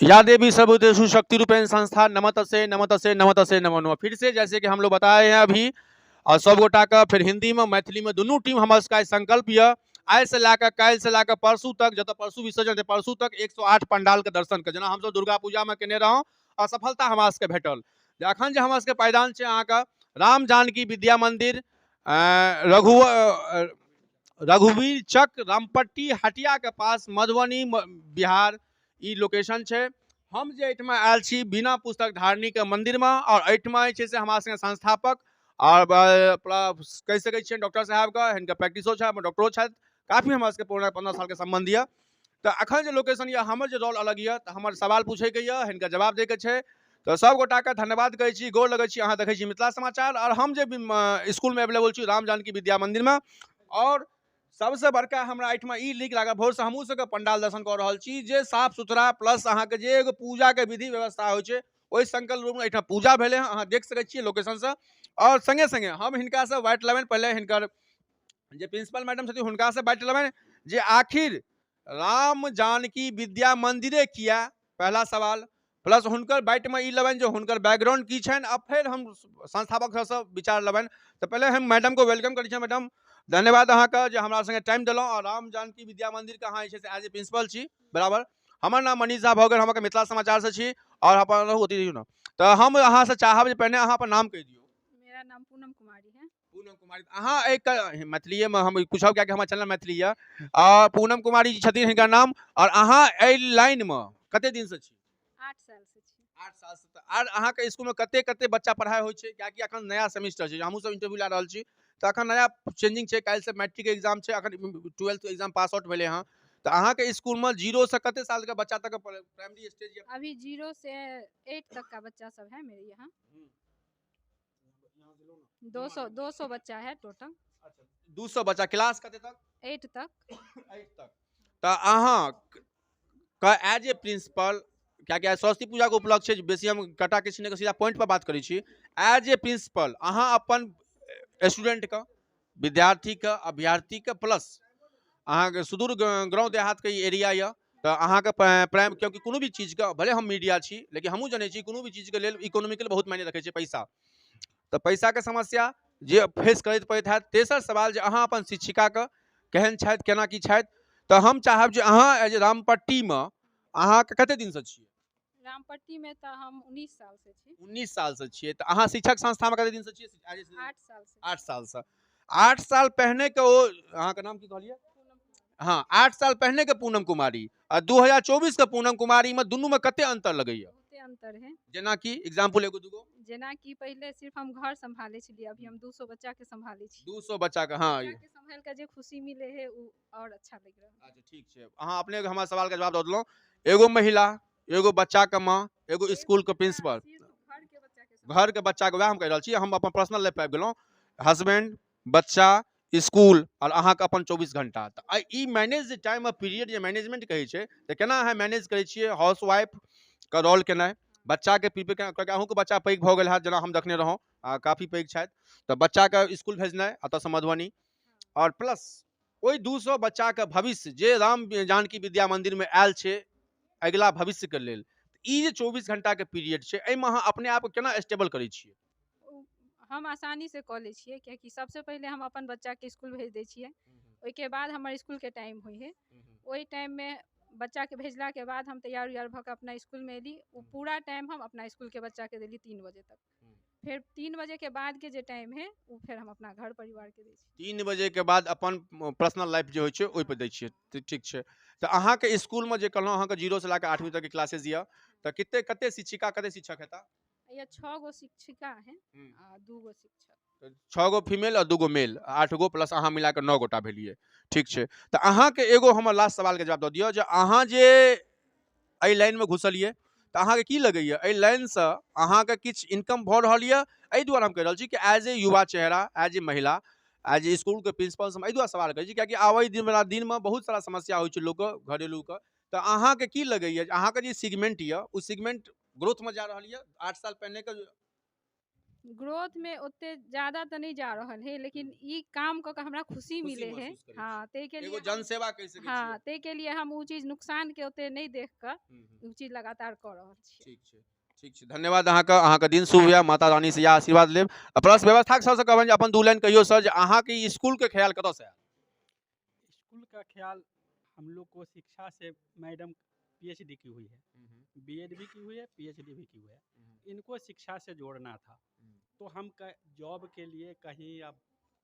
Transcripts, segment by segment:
या देवी सर्वभूतेषु शक्ति रूपेण संस्था नमतसे नमतसे नमतसे नमो नमः। फिर से जैसे कि हम लोग बताए हैं अभी, और सब गोटा के फिर हिंदी में मैथिली में दुनू टीम हमर सबके आइ संकल्प यऽ, आइ से लए कऽ काल्हि से लए कऽ परसू तक, जतऽ परसू विसर्जन हेतै परसू तक 108 पंडाल के दर्शन के, जेना हमसब दुर्गा पूजा में केने रहौं और सफलता हमरा सबके भेटल। जे अखन जे हमरा सबके पायदान छै अहाँके राम जानकी विद्या मंदिर, रघुवीर चक, रामपट्टी हटिया के पास, मधुबनी बिहार, ई लोकेशन छै। हम जे एहिठमा आयल छी बिना पुस्तक धारणी के मंदिर में, और एहिठमा जे छै से हमरा संगे संस्थापक और कहि सकै छियनि डॉक्टर साहबके, हिनकर प्रैक्टिसो छनि, डॉक्टरो छथि, काफी हमरा सबके पुराना 15 सालके सम्बन्ध यऽ। तऽ अखन जे लोकेशन यऽ हमर जे रोल अलग यऽ, तऽ हमर सवाल पूछैके यऽ, हिनकर जवाब दैके छै। तऽ सब गोटाके धन्यवाद कहै छी, गोर लगै छी। अहाँ देखै छी मिथिला समाचार, और हम जे स्कूलमे अवेलेबल छी राम जानकी विद्या मंदिरमे। और सबसँ बड़का हमरा एहिठमा ई नीक लागल, भोरसँ हमहूँ सबके पंडाल दर्शन कऽ रहल छी जे साफ सुथरा प्लस अहाँके जे एगो पूजाके विधि व्यवस्था होइ छै ओहि संकल्प रूपमे एहिठाम पूजा भेलै हँ, अहाँ देख सकै छियै लोकेशनसँ। आओर सङ्गे सङ्गे हम हिनकासँ बाँटि लेबनि, पहिले हिनकर जे प्रिंसिपल मैडम छथिन हुनकासँ बाँटि लेबनि जे आखिर राम जानकी विद्या मंदिरे किया, पहला सवाल, प्लस हुनकर बाइटमे ई लेबनि जे हुनकर बैकग्राउंड की छनि, आ फेर हम संस्थापक सबसँ विचार लेबनि। तऽ पहिले हम मैडमके welcome करै छियनि। मैडम धन्यवाद अहाँके जे हमरा सङ्गे टाइम देलहुँ, आओर राम जानकी विद्या मंदिरके अहाँ जे छै से एज ए प्रिंसिपल छी बराबर। हमर नाम मनीष झा भऽ गेल, हम अहाँके मिथिला समाचारसँ छी, आओर अपन रहू ओतहि रहियौ ने। तऽ हम अहाँसँ चाहब जे पहिने अहाँ अपन नाम कहि दियौ। मेरा नाम पूनम कुमारी है। पूनम कुमारी, अहाँ एक मैथिलीएमे हम पूछब कियाकि हमर चैनल मैथिली यऽ। आ पूनम कुमारी जी छथिन हिनकर नाम, आओर अहाँ एहि लाइनमे कते दिनसँ छी? 8 साल से छी। 8 साल से। तऽ आर अहाँके स्कूलमे कते कते बच्चा पढ़ाइ होइ छै? कियाकि अखन नया सेमेस्टर छै, हमहूँ सब इंटरव्यू लए रहल छी, तऽ अखन नया चेंजिंग छै, काल्हिसँ मैट्रिक एग्जाम छै, अखन 12th exam pass out भेलै हँ। तऽ अहाँके स्कूलमे 0 से कते सालके बच्चा तक प्राइमरी स्टेज या? अभी 0 से 8 तक का बच्चा सब है मेरे यहाँ। 200 बच्चा है टोटल। अच्छा, 200 बच्चा, क्लास कते तक? 8 तक। 8 तक। तऽ अहाँ क एज ए प्रिंसिपल, कियाकि आइ सरस्वती पूजाके उपलक्ष्य छै, बेसी हम कटा किछु नहि, सीधा पॉइंट पर बात करै छी। एज ए प्रिंसिपल अहाँ अपन स्टूडेंटके, विद्यार्थीके, अभ्यर्थीके, प्लस अहाँके सुदूर गाँव देहातके ई एरिया यऽ, तऽ अहाँके प्राइम, क्योंकि कोनो भी चीजके, भले हम मीडिया छी लेकिन हमहूँ जनै छी कोनो भी चीजके लेल इकोनॉमीके लेल बहुत मायने रखै छै पैसा, तऽ पैसाके समस्या जे फेस करैत पड़ैत हैत। तेसर सवाल जे अहाँ अपन शिक्षिकाके केहन छथि, केना की छथि, तऽ हम चाहब जे अहाँ एज ए रामपट्टीमे अहाँके कते दिनसँ छियै? रामपट्टीमे तऽ हम 19 साल से छी। 19 साल से छियै। तऽ अहाँ शिक्षक संस्थामे कते दिनसँ छियै? 8 साल से। 8 साल से। 8 साल पहिने के ओ, अहाँके नाम की कहलियै? हाँ, 8 साल पहिने के पूनम कुमारी आ 2024 के पूनम कुमारी में दुनू में कते अंतर लगैया? बहुते अंतर है। जेना कि एग्जाम्पल एगो दूगो। जेना कि पहिले सिर्फ हम घर संभाले छलियै, अभी हम 200 बच्चा के संभाले छी। 200 बच्चा के, हाँ। बच्चा के संभाल के जे खुशी मिले है उ और अच्छा लग रहा है। अच्छा ठीक छै, अहाँ अपने हमर सवाल के जवाब दऽ देलहुँ। एगो महिला, एगो बच्चा के माँ, एगो एगो स्कूल के बच्चा, प्रिंसिपल, सिर्फ घर के बच्चा के संभाले। घर के बच्चा के, वएह हम कहि रहल छी, हम अपन पर्सनल लाइफ आबि गेलहुँ। हस्बैंड, बच्चा, स्कूल और अहाँके अपन 24 घंटा, तऽ ई मैनेज जे टाइम पीरियड जे मैनेजमेंट कहै छै, तऽ केना अहाँ मैनेज करै छियै हाउस वाइफ के रोल केनाइ, बच्चाके प्रिपेयर केनाइ, कियाकि अहूँके बच्चा पैघ भऽ गेल हैत, जेना हम देखने रहौं, काफी पैघ छथि, तऽ बच्चाके स्कूल भेजनाइ एतऽसँ मधुबनी, और प्लस ओहि 200 बच्चाके भविष्य जे राम जानकी विद्या मंदिरमे आयल छै अगिला भविष्यके लेल, ई जे 24 घंटाके पीरियड छै एहिमे अहाँ अपने आपके केना स्टेबल करै छियै? हम आसानी से कऽ लै छियै, कियाकि सबसे पहिले हम अपन बच्चाके स्कूल भेज दै छियै, ओहिके बाद हमर स्कूलके टाइम होइ है, ओहि टाइममे बच्चाके भेजलाके बाद हम तैयार उयार भऽ कऽ अपना स्कूलमे एली, ओ पूरा टाइम हम अपना स्कूलके बच्चाके देली 3 बजे तक। फेर 3 बजे के बाद के जे टाइम है ओ फेर हम अपना घर परिवारके दै छियै। 3 बजे के बाद अपन पर्सनल लाइफ जे होइ छै ओहि पर दै छियै। ठीक छै। तऽ अहाँके स्कूलमे जे कहलहुँ अहाँके 0 से लए कऽ 8वीं तक के क्लासेज यऽ, तऽ कते शिक्षिका कते शिक्षक हेता? या 6 गो शिक्षिका हैं आ 2 गो शिक्षक। 6 गो फीमेल और 2 गो मेल, 8 गो प्लस अहाँ मिला कऽ 9 गोटा भेलियै। ठीक छै। तऽ अहाँके एगो हमर लास्ट सवालके जवाब दऽ दिअ जे अहाँ जे एहि लाइनमे घुसलियै तऽ अहाँके की लगैया एहि लाइनसँ अहाँके किछु इनकम भऽ रहल यऽ? एहि दुआरे हम कहि रहल छी कि एज ए युवा चेहरा, एज ए महिला, एज ए स्कूलके प्रिंसिपल हम एहि दुआरे सवाल करै छी कियाकि आबै दिन वला दिनमे बहुत सारा समस्या होइ छै लोकके, घरेलूके। तऽ अहाँके की लगैया अहाँके जे सेगमेंट यऽ ओ सेगमेंट ग्रोथमे जा रहल यऽ? 8 साल पहिनेके ग्रोथ में ओते ज्यादा तऽ नहि जा रहल है, लेकिन ई काम कऽ के हमरा खुशी खुशी मिले है। महसूस करै हाँ, ताहिके एगो लिए जन सेवा कहि सकै हाँ, छियै। ताहिके लिए हम ओ चीज नुकसान के ओते नहि देख कऽ हम्म, हम्म। ओ चीज लगातार कऽ रहल छी। ठीक छै, ठीक छै, धन्यवाद अहाँके। अहाँके दिन शुभ हुए, माता रानी से इएह आशीर्वाद लेब। आ प्लस व्यवस्थाके सरसँ कहबनि जे अपन दू लाइन कहियौ सर, जे अहाँके ई स्कूलके ख्याल कतऽसँ आयल? स्कूल का ख्याल हम लोग को शिक्षा से, मैडम पीएचडी की हुई है, बीएड भी की हुई है, पीएचडी भी की हुई है, इनको शिक्षा से जोड़ना था। तो हम जॉब के लिए कहीं अब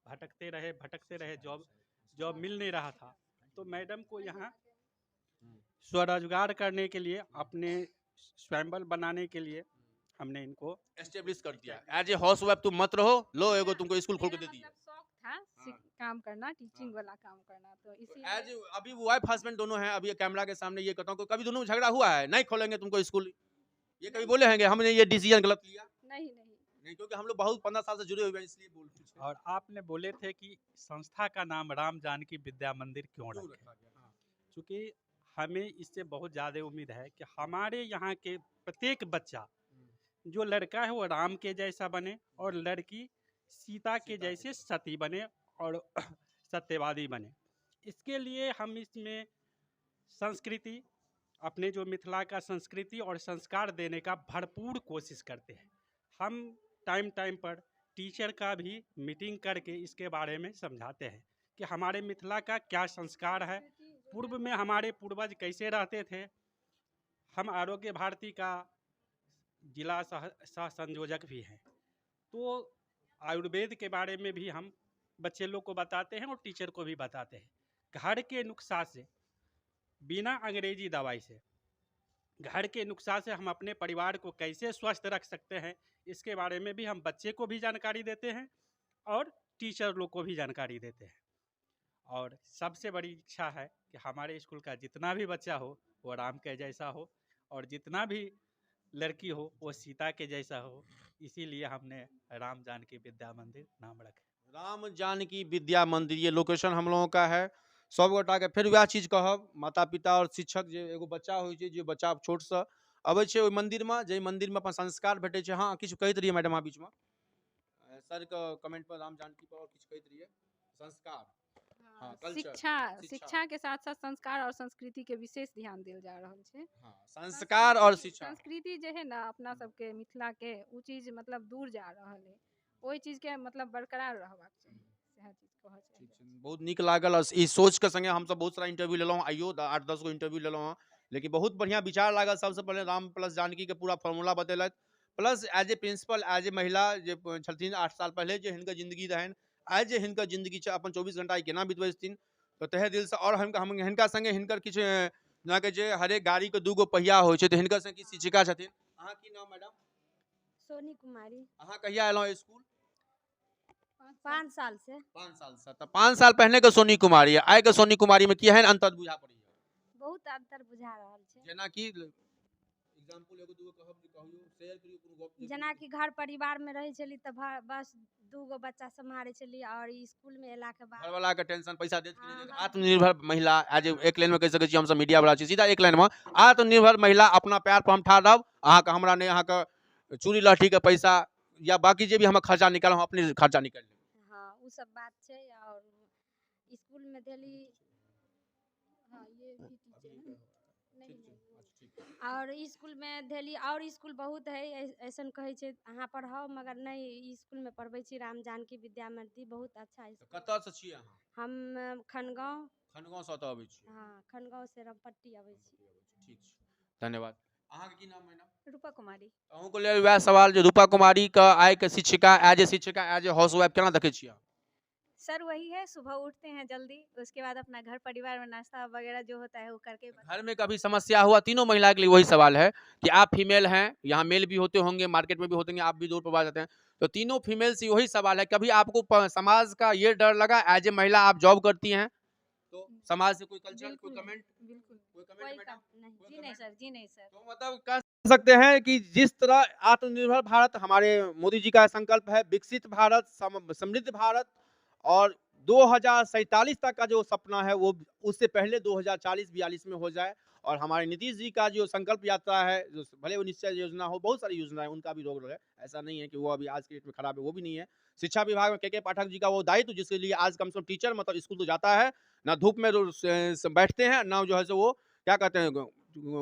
भटकते रहे, भटकते रहे, जॉब जॉब मिल नहीं रहा था। तो मैडम को यहाँ स्वरोजगार करने के लिए, अपने स्वयंबल बनाने के लिए हमने इनको एस्टेब्लिश कर दिया। एज ए हाउस वाइफ तुम मत रहो, लो एगो तुमको स्कूल खोल के दे मेरा दिया। मतलब शौक था काम करना, टीचिंग वाला काम करना, तो इसी एज अभी वाइफ हस्बैंड दोनों हैं, अभी कैमरा के सामने ये कहता हूँ, कभी दोनों में झगड़ा हुआ है? नहीं खोलेंगे तुमको स्कूल, ये कभी बोले हैंगे हमने ये डिसीजन गलत लिया? नहीं नहीं। नहीं, क्योंकि हम लोग बहुत 15 साल से जुड़े हुए हैं, इसलिए बोल रहे हैं। और आपने बोले थे कि संस्था का नाम राम जानकी विद्या मंदिर क्यों क्यों रखें? रखा गया? हाँ। चूँकि हमें इससे बहुत ज़्यादा उम्मीद है कि हमारे यहाँ के प्रत्येक बच्चा, जो लड़का है वो राम के जैसा बने और लड़की सीता के सीता के जैसे जैसे। सती बने और सत्यवादी बने। इसके लिए हम इसमें संस्कृति, अपने जो मिथिला का संस्कृति और संस्कार देने का भरपूर कोशिश करते हैं। हम टाइम टाइम पर टीचर का भी मीटिंग करके इसके बारे में समझाते हैं कि हमारे मिथिला का क्या संस्कार है, पूर्व में हमारे पूर्वज कैसे रहते थे। हम आरोग्य भारती का जिला सह सह संयोजक भी हैं, तो आयुर्वेद के बारे में भी हम बच्चे लोग को बताते हैं और टीचर को भी बताते हैं। घर के नुस्खा से, बिना अंग्रेजी दवाई से, घर के नुस्खा से हम अपने परिवार को कैसे स्वस्थ रख सकते हैं, इसके बारे में भी हम बच्चे को भी जानकारी देते हैं और टीचर लोग को भी जानकारी देते हैं। और सबसे बड़ी इच्छा है कि हमारे स्कूल का जितना भी बच्चा हो वो राम के जैसा हो और जितना भी लड़की हो वो सीता के जैसा हो, इसीलिए हमने राम जानकी विद्या मंदिर नाम रखा। राम जानकी विद्या मंदिर ये लोकेशन हम लोगों का है। सब गोटा के फेर वएह चीज कहब, माता पिता और शिक्षक जे एगो बच्चा होइ छै, जे बच्चा छोटसँ अबै छै ओहि मंदिरमे, जाहि मंदिरमे अपन संस्कार भेटै छै। हाँ, किछु कहैत रहियै मैडम अहाँ बीचमे, सरके कमेंट पर राम जानकी पर और किछु कहैत रहियै। संस्कार, हाँ, कल्चर, शिक्षा, शिक्षा। शिक्षा के साथ साथ संस्कार और संस्कृति के विशेष ध्यान देल जा रहल छै। हाँ, संस्कार और शिक्षा। संस्कृति जे है ना अपना सबके मिथिला के, उ चीज मतलब दूर जा रहल है, ओहि चीज के मतलब बरकरार रहबाक चाही, सएह चीज कहऽ चाही। ठीक छै, बहुत नीक लागल। और ई सोचके संगे हमसब बहुत सारा इंटरव्यू लेलहुँ, आइयो 8-10 गो इंटरव्यू लेलहुँ हँ, लेकिन बहुत बढ़िआँ विचार लागल। सबसँ पहिले राम प्लस जानकी के पूरा फॉर्मूला बतेलथि, plus as a principal, as a महिला जे छलथिन 8 साल पहिले जे हिनकर जिंदगी रहनि, आइ जे हिनकर जिंदगी छै, अपन 24 घंटा ई केना बितबै छथिन, तऽ तहे दिलसँ। और हम हिनका संगे हिनकर किछु, जेनाकि जे हरेक गाड़ीके 2 गो पहिया होइ छै, तऽ हिनकर संगे किछु शिक्षिका छथिन। अहाँ की नाम मैडम? सोनी कुमारी। अहाँ कहिया एलहुँ स्कूल? 5 साल से। 5 साल से। तऽ 5 साल पहिने के सोनी कुमारी आइ के सोनी कुमारी में केहन अंतर बुझा पड़ैया? बहुत अंतर बुझा रहल छै। जेनाकि एग्जाम्पल एगो दूगो कहब, कहियौ, शेयर करियौ कोनो गप जे। जेनाकि घर परिवार में रहै छली तऽ बस 2 गो बच्चा सम्हारै छली, और स्कूल में एला के बाद घरवाला के टेंशन, पैसा देत कि नहि देत। हाँ, हाँ। आत्मनिर्भर महिला, एज एक लाइन में कहि सकै छी, हमसब मीडिया वाला छी, सीधा एक लाइन में आत्मनिर्भर महिला, अपना पैर पर हम ठाढ़ रहब, अहाँके हमरा नहि अहाँके चूड़ी लहठी के पैसा या बाकी जे भी हम खर्चा निकालब, हम अपने खर्चा निकालि लेब। हाँ, उ सब बात छै। और स्कूल में देली। हाँ, ये भी टीचर है। नहीं, नहीं, और स्कूल में देली, और स्कूल बहुत है, ऐसन कहै छै अहाँ पढ़ाउ, मगर नहि, ई स्कूल में पढ़बै छी, राम जानकी विद्या मंदिर बहुत अच्छा स्कूल। कतऽसँ छी अहाँ? हम खनगाँव। खनगाँवसँ एतऽ अबै छी? हाँ, खनगाँव से रामपट्टी अबै छी। ठीक छै, धन्यवाद। अहाँके की नाम मैडम? रूपा कुमारी। अहूँके लेल वएह सवाल जे रूपा कुमारी के आइ के शिक्षिका, एज ए शिक्षिका, एज ए हाउस वाइफ केना देखै छियै अहाँ? सर वही है, सुबह उठते हैं जल्दी, उसके बाद अपना घर परिवार में नाश्ता वगैरह जो होता है वो करके। घर में कभी समस्या हुआ? तीनों महिला के लिए वही सवाल है कि आप फीमेल हैं, यहाँ मेल भी होते होंगे, मार्केट में भी होते होंगे, आप भी दूर पर जाते हैं, तो तीनों फीमेल से वही सवाल है, कभी आपको समाज का ये डर लगा, एज ए महिला आप जॉब करती हैं तो समाज से कोई कल्चर, कोई बिल्कुल, कमेंट, बिल्कुल। कोई कमेंट कोई मैडम? नहीं। कोई जी नहीं कमेंट? सर, जी नहीं सर। तो मतलब कह सकते हैं कि जिस तरह आत्मनिर्भर भारत हमारे मोदी जी का संकल्प है, विकसित भारत, समृद्ध भारत, और 2047 तक का जो सपना है वो उससे पहले 2040-42 में हो जाए। और हमारे नीतीश जी का जो संकल्प यात्रा है, जो भले वो निश्चय योजना हो, बहुत सारी योजनाएं, उनका भी रोल है। ऐसा नहीं है कि वो अभी आज के डेट में खराब है, वो भी नहीं है। शिक्षा विभाग में के पाठक जी का वो दायित्व, जिसके लिए आज कम से कम टीचर मतलब स्कूल तो जाता है ना, धूप में बैठते हैं ना, जो है सो वो क्या कहते हैं,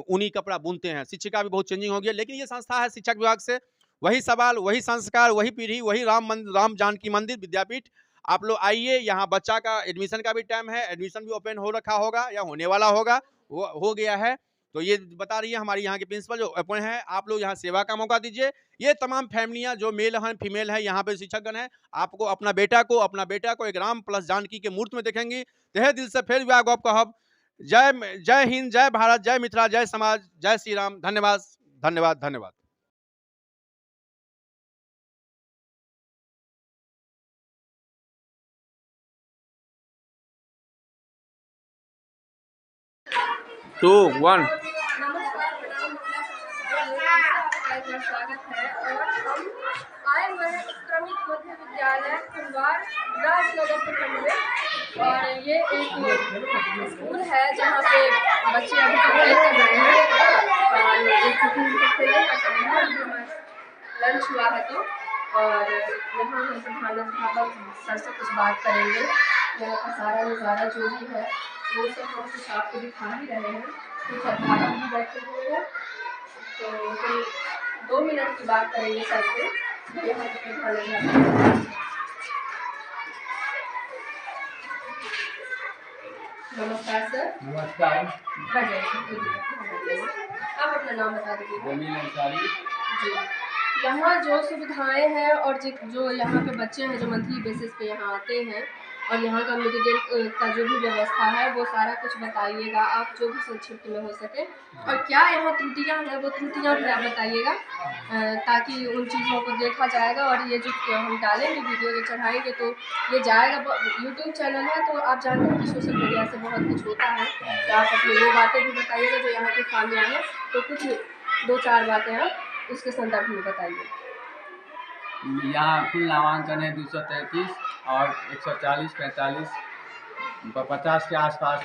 ऊनी कपड़ा बुनते हैं। शिक्षिका भी बहुत चेंजिंग हो गई है, लेकिन ये संस्था है शिक्षक विभाग से, वही सवाल, वही संस्कार, वही पीढ़ी, वही राम मंदिर, राम जानकी मंदिर विद्यापीठ। आप लोग आइए, यहाँ बच्चा का एडमिशन का भी टाइम है, एडमिशन भी ओपन हो रखा होगा या होने वाला होगा, वो हो गया है। तो ये बता रही है हमारी यहाँ के प्रिंसिपल जो ओपन है, आप लोग यहाँ सेवा का मौका दीजिए। ये तमाम फैमिलियाँ जो मेल हैं फीमेल है, यहाँ पे शिक्षकगण हैं, आपको अपना बेटा को एक राम प्लस जानकी के मूर्त में देखेंगी। तहे दिल से फिर विवाह गप कहब, जय जय हिंद, जय भारत, जय मिथिला, जय समाज, जय श्री राम। धन्यवाद, धन्यवाद, धन्यवाद। 2 1। नमस्कार, प्रणाम, मिथिला समाचार आपका एक बार स्वागत है। और हम आए हुए हैं उत्क्रमित मध्य विद्यालय कुंवार राजनगर प्रखंड में। और ये एक स्कूल है जहाँ पे बच्चे अभी तो खेल कर रहे हैं और एक खेलने का टाइम है, लंच हुआ है तो। और यहाँ हम प्रधानाध्यापक सर से कुछ बात करेंगे। यहाँ का सारा नज़ारा जो भी है वो सब हम कुछ आपको दिखा ही रहे हैं। कुछ अध्यापक भी बैठे हुए हैं, तो हम 2 मिनट की बात करेंगे सर से। यहाँ के प्रधानाध्यापक। नमस्कार सर। नमस्कार। आप अपना नाम बता दीजिए। जमील अंसारी जी। यहाँ जो सुविधाएं हैं और जो यहाँ पे बच्चे हैं जो मंथली बेसिस पे यहाँ आते हैं और यहाँ का मिड डे का जो भी व्यवस्था है वो सारा कुछ बताइएगा आप, जो भी संक्षिप्त में हो सके। और क्या यहाँ त्रुटियाँ हैं वो त्रुटियाँ भी आप बताइएगा, ताकि उन चीज़ों को देखा जाएगा। और ये जो हम डालेंगे वीडियो जो चढ़ाएंगे तो ये जाएगा, यूट्यूब चैनल है तो आप जानते हैं कि सोशल मीडिया से बहुत कुछ होता है, तो आप अपनी वो बातें भी बताइएगा जो यहाँ की खामियाँ हैं। तो कुछ 2-4 बातें आप उसके संदर्भ में बताइए। यहाँ कुल नामांकन है 233 और 140, 45, 50 के आसपास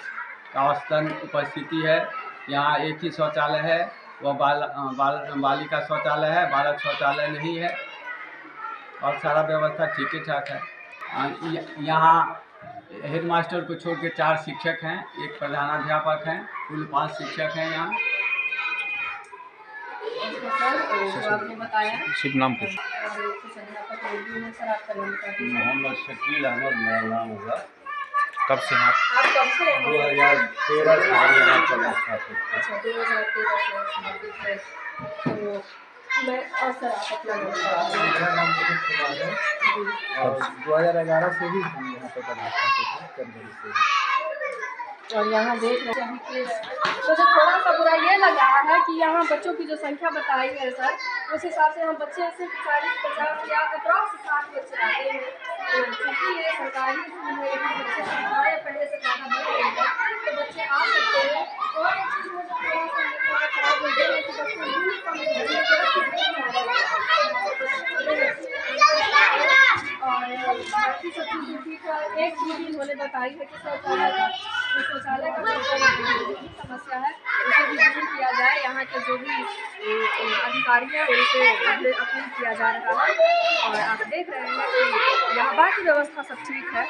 का औसतन उपस्थिति है। यहाँ एक ही शौचालय है, वह बाल बाल बालिका शौचालय है, बालक शौचालय नहीं है। और सारा व्यवस्था ठीक ही ठाक है। यहाँ हेड मास्टर को छोड़ के 4 शिक्षक हैं, एक प्रधानाध्यापक हैं, कुल 5 शिक्षक हैं यहाँ। सर जो आपने बताया सिर्फ नाम पूछ। कुछ अध्यापक लोग भी हैं। सर आपका नाम बता दीजिए। मोहम्मद शकील अहमद मेरा नाम होगा। कब से आप? आप कब से? 2013 से यहाँ पदस्थापित। अच्छा, 2013 से। तो मैं और सर आप अपना नाम बता दीजिए। मेरा नाम दिलीप कुमार है और 2011 से ही हम यहाँ पर पदस्थापित हैं, जनवरी से। और यहाँ देख रहे हैं कि मुझे थोड़ा सा बुरा ये लग रहा है कि यहाँ बच्चों की जो संख्या बताई है सर, उस हिसाब से हम बच्चे सिर्फ 40-50 या अप्रॉक्स 60 बच्चे आते हैं। तो चूँकि ये सरकारी स्कूल है, यहाँ बच्चे संख्याएँ पहले से ज़्यादा बढ़ गई है तो बच्चे आ सकते हैं। और एक चीज़ मुझे थोड़ा सा थोड़ा खराब हो गया है कि बच्चे यूनिफॉर्म में और बाकी सब चीज़ें ठीक है। एक चीज़ इन्होंने बताई है कि शौचालय का जो भी समस्या है उसे भी दूर किया जाए। यहाँ के जो भी अधिकारी हैं उनसे अपील किया जा रहा है। और आप देख रहे हैं कि यहाँ बाकी व्यवस्था सब ठीक है।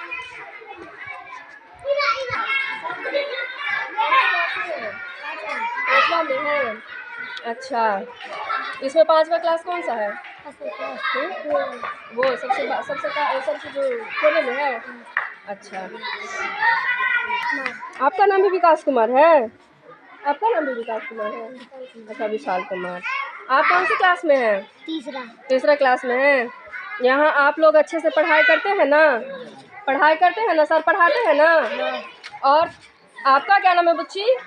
पाँचवा में है। अच्छा, इसमें 5वां क्लास कौन सा है? वो सबसे सबसे सबसे जो कोने में है। अच्छा, आपका नाम भी विकास कुमार है? आपका नाम भी विकास कुमार है? अच्छा, विशाल कुमार। आप कौन सी क्लास में हैं? तीसरा। तीसरा क्लास में हैं। यहाँ आप लोग अच्छे से पढ़ाई करते हैं ना? पढ़ाई करते हैं ना सर? पढ़ाते हैं ना? और आपका क्या नाम है बच्ची?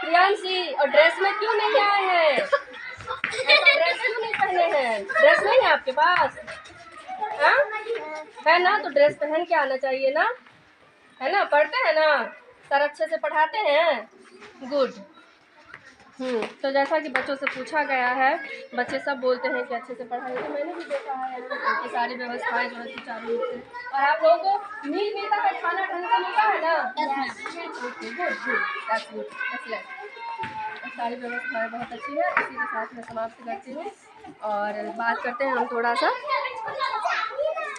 प्रियांशी। और ड्रेस में क्यों नहीं आए हैं? ड्रेस क्यों नहीं पहने हैं? ड्रेस नहीं है आपके पास? हाँ है ना, तो ड्रेस पहन के आना चाहिए ना, है ना? पढ़ते हैं ना सर? अच्छे से पढ़ाते हैं? गुड। तो जैसा कि बच्चों से पूछा गया है, बच्चे सब बोलते हैं कि अच्छे से पढ़ाई होती है। मैंने भी देखा है यहाँ कि सारी व्यवस्थाएं जो है सुचारू रूप से। और आप लोगों को मील मिलता है, खाना ढंग से मिलता है ना? Okay, good good, that's good, excellent. सारी व्यवस्थाएं बहुत अच्छी है। इसी के साथ मैं समाप्त करती हूँ और बात करते हैं हम थोड़ा सा,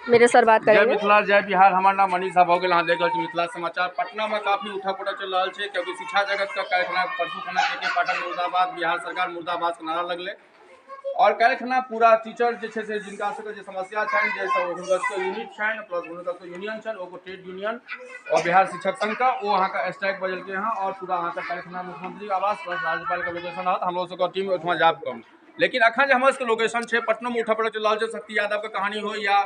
मेरे सर बात जय करेंगे। मिथिला जय बिहार। हमर नाम मनीष झा भऽ गेल। अहाँ देख रहल छी मिथिला समाचार। पटना में काफी उठा पुटक चलि रहल छै, क्योंकि शिक्षा जगत के काल्हिखना परसू खना के पाठक मुर्दाबाद, बिहार सरकार मुर्दाबाद के नारा लगलै। और काल्हिखना पूरा टीचर जे छै से जिनका सबके जे समस्या छनि, जे सब हुनकर सबके यूनिट छनि, प्लस हुनकर सबके यूनियन छनि, ओकर ट्रेड यूनियन और बिहार शिक्षक संघ का, ओ अहाँके स्ट्राइक बजेलकै हँ। और पूरा अहाँके काल्हिखना मुख्यमंत्री आवास प्लस राज्यपाल के लोकेशन रहत, हमरो सबके टीम ओहिठमा जायब कम। लेकिन अखन जे हमर सबके लोकेशन छै, पटनो में उठा पटक चलि रहल छै। शक्ति यादव के कहानी हो या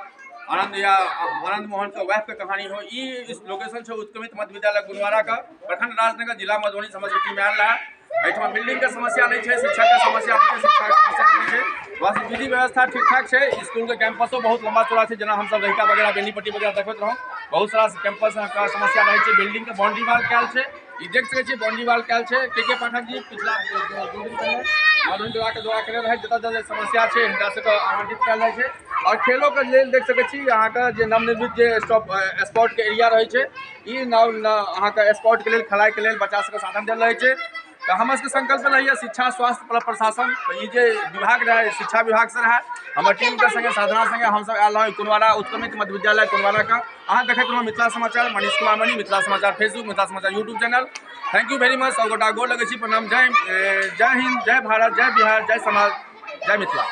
आनंद मोहन के वाइफ के कहानी हो, ई इस लोकेशन छै उत्क्रमित मध्य विद्यालय गुनवारा का, प्रखंड राजनगर, जिला मधुबनी। समझ के टीम आयल रहे। एहिठमा बिल्डिंग के समस्या नहीं छै, शिक्षक के समस्या नहीं छै, शिक्षा के समस्या नहीं छै, बस विधि व्यवस्था ठीक ठाक छै। स्कूल के कैंपसो बहुत लंबा चौड़ा छै, जेना हमसब रहिका वगैरह बेनीपट्टी वगैरह देखैत रहौं, बहुत सारा कैंपस के समस्या रहै छै। बिल्डिंग के बाउंड्री वाल कयल छै, ई देख सकै छियै बाउंड्री वाल कयल छै। के के पाठक जी पिछला 2 दिन पहिले मधुबनी दौरा के दौरा केने रहै, जतऽ जतऽ समस्या छै हिनका सबके आवंटित कयल जाइ छै। और खेलो के लेल देख सकै छी अहाँके जे नवनिर्मित जे स्पॉट के एरिया रहै छै, ई नव अहाँके स्पॉट के लेल खेलाइ के लेल बच्चा सबके साधन देल रहै छै। तऽ हमर सबके संकल्प रहैए शिक्षा स्वास्थ्य प्लस प्रशासन, तऽ ई जे विभाग रहै शिक्षा विभाग से रहै, हमर टीम के संगे साधना संगे हमसब आयल रहौं कुनवारा उत्क्रमित मध्य विद्यालय कुनवारा का। अहाँ देखैत रहू मिथिला समाचार, मनीष कुमार मणि, मिथिला समाचार फेसबुक, मिथिला समाचार YouTube channel. Thank you very much. सब गोटा गोर लगै छी, प्रणाम। जय जय हिंद, जय भारत, जय बिहार, जय समाज, जय मिथिला।